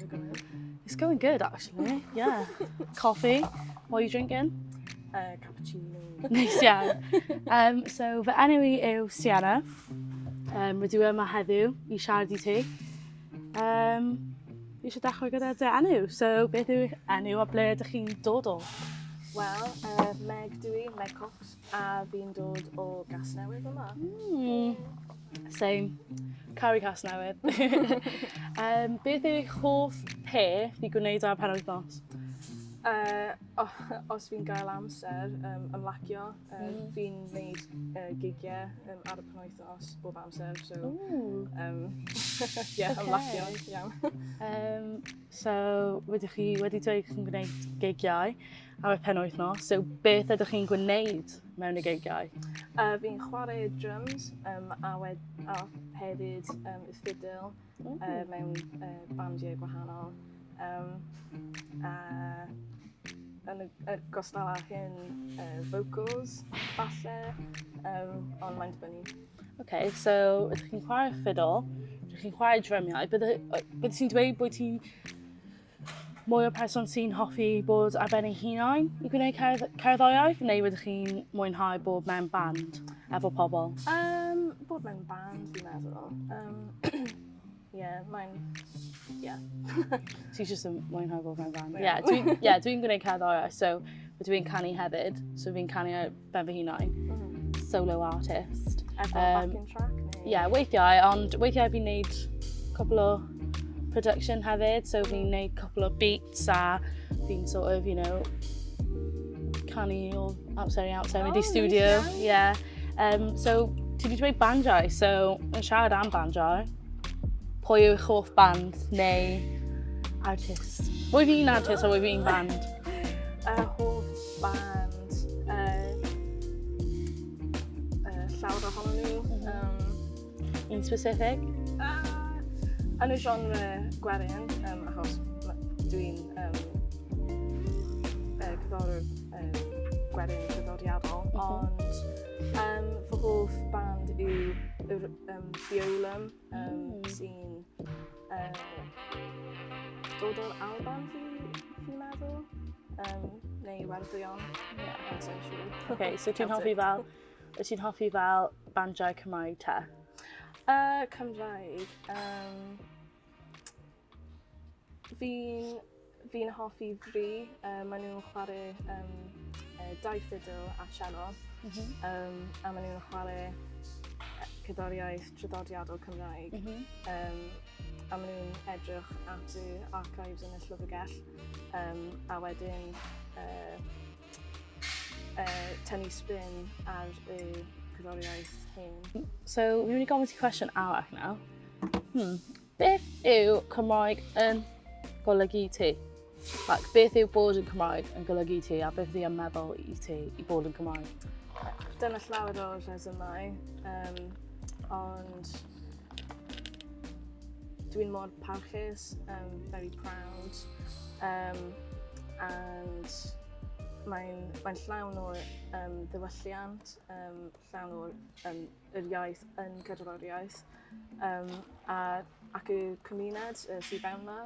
it going? It's going good, actually. Yeah. Coffee. What are you drinking? Cappuccino. Neis iawn. So, fy enw i yw Sienna. Rydw i yma heddiw i siarad i ti. Fi eisiau dechrau gyda dy enw. So, beth yw eich enw a ble ydych chi'n dod o? Wel, Meg dwi, Meg Cox, a fi'n dod o Gasnewydd yma. Same. Caru Casnewydd. Beth yw eich hoff peth i gwneud ar penwythnos? Oh, os fi'n gael amser ymlacio, fi'n gwneud gigiau ar y penwythnos bob amser, so yeah, ymlacio, iawn. So, rydych chi wedi dweud chi'n gwneud gigiau ar y penwythnos, so beth ydych chi'n gwneud mewn y gigiau? Fi'n chwarae drums a hefyd y ffidil mewn bandiau gwahanol. A yn y gostal â hyn, vocals, falle, ond mae'n dibynnu. Okay, so ydych chi'n chwarae ffidil, ydych chi'n chwarae drymiau, bydde ti'n dweud bod ti'n mwy o person sy'n hoffi bod ar ben ei hunain i gwneud cerddoriaeth, neu ydych chi'n mwynhau bod mewn band efo pobl? Bod mewn band, fi'n meddwl. Yeah, mae'n... Yeah. Ti'n just yn mwynhau bod mewn band. Yeah, dwi'n yeah, dwi gwneud cerddoriaeth, so dwi'n canu hefyd, so fi'n canu ar ben fy hunain. Solo artist. Efo backing track? Neu? Yeah, weithiau, ond weithiau fi'n neud cwpl o production hefyd, so fi'n neud cwpl o beats a fi'n sort of, canu o amser i amser, mynd i Oh, neis studio. iawn. Yeah. So, ti wedi dweud bandiau, so yn siarad am bandiau, pwy yw eich hoff band neu artist? Fwy fi'n artist o fwy fi'n band? Hoff band. Llawer ohonyn nhw. Un specific? Yn y genre gwerin, achos dwi'n cyffordd gwerin traddodiadol, ond fy hoff band yw yr Biolum, sy'n dod o'r Alban, fi meddwl, neu Iwerddon, yeah, sa i'n siŵr. Okay, so ti'n hoffi Celtic. fel, wyt ti'n hoffi fel bandiau Cymraeg te? Cymraeg. Fi hoffi Fri. Maen nhw'n chwarae dau ffidil a cello. A maen nhw'n chwarae cerddoriaeth traddodiadol Cymraeg. A maen nhw'n edrych at y archives yn y llyfrgell. A wedyn tynnu spin ar y cerddoriaeth hen. So, fi'n mynd i gofyn ti cwestiwn arall nawr. Beth yw Cymraeg yn golygu ti? Like, beth yw bod yn Cymraeg yn golygu ti a beth yw yn meddwl i ti i bod yn Cymraeg? Dyna llawer o rhesymau, ond dwi'n mor parchus, very proud, and mae'n llawn o'r ddiwylliant, llawn o'r yr iaith yn cerddoriaeth, ac y cymuned sydd fewn 'na.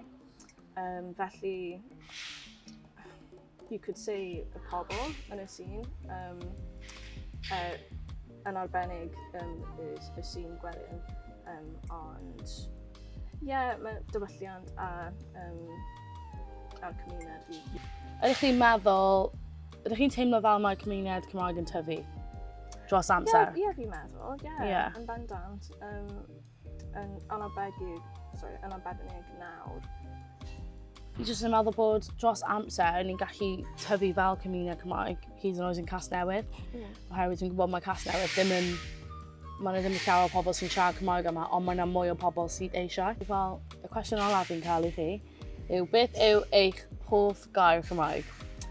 Felly, you could say y pobl yn y scene, yn arbennig y scene gwerin, ond yeah, mae diwylliant a'r cymuned fi. Ydych chi'n meddwl, ydych chi'n teimlo fel mae'r cymuned Cymraeg yn tyfu dros amser? Ie, yeah, fi'n meddwl, ie, yeah, yn bendant. Yn arbennig, sorry, yn arbennig nawr. Fi jyst yn meddwl bod dros amser ni'n gallu tyfu fel cymuned Cymraeg, hyd yn oed yn Casnewydd. Oherwydd dwi'n gwybod mae Casnewydd ddim yn... Mae yna ddim llawer o pobl sy'n siarad Cymraeg yma, ond mae yna mwy o pobl sydd eisiau. Fel, y cwestiwn olaf fi'n cael i chi yw beth yw eich hoff gair Cymraeg?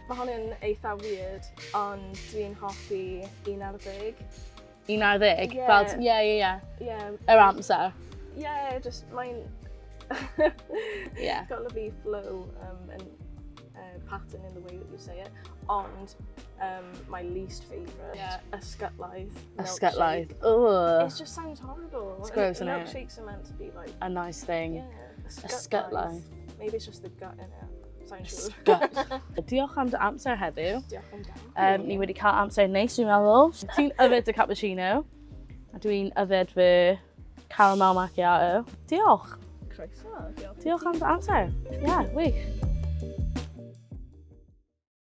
Mae hwn yn eitha weird, ond dwi'n hoffi 11. 11? Ie. Fel, ie. Ie. Yr amser. Ie, just mae'n got a lovely flow and pattern in the way that you say it. Ond my least favourite, ysgytlaeth. Ysgytlaeth. Milkshake. Ugh. It just sounds horrible. It's gross, isn't it? Milkshakes are meant to be like a nice thing. Yeah. Ysgytlaeth. Maybe it's just the gut in it. Sai'n siŵr. Gut. Diolch am dy amser heddiw. Diolch am gael. Ni wedi cael amser neis, dwi'n meddwl. Ti'n yfed dy cappuccino, a dwi'n yfed fy caramel macchiato. Diolch. Croeso. Diolch. Diolch am dy amser. Ie, yeah, wych.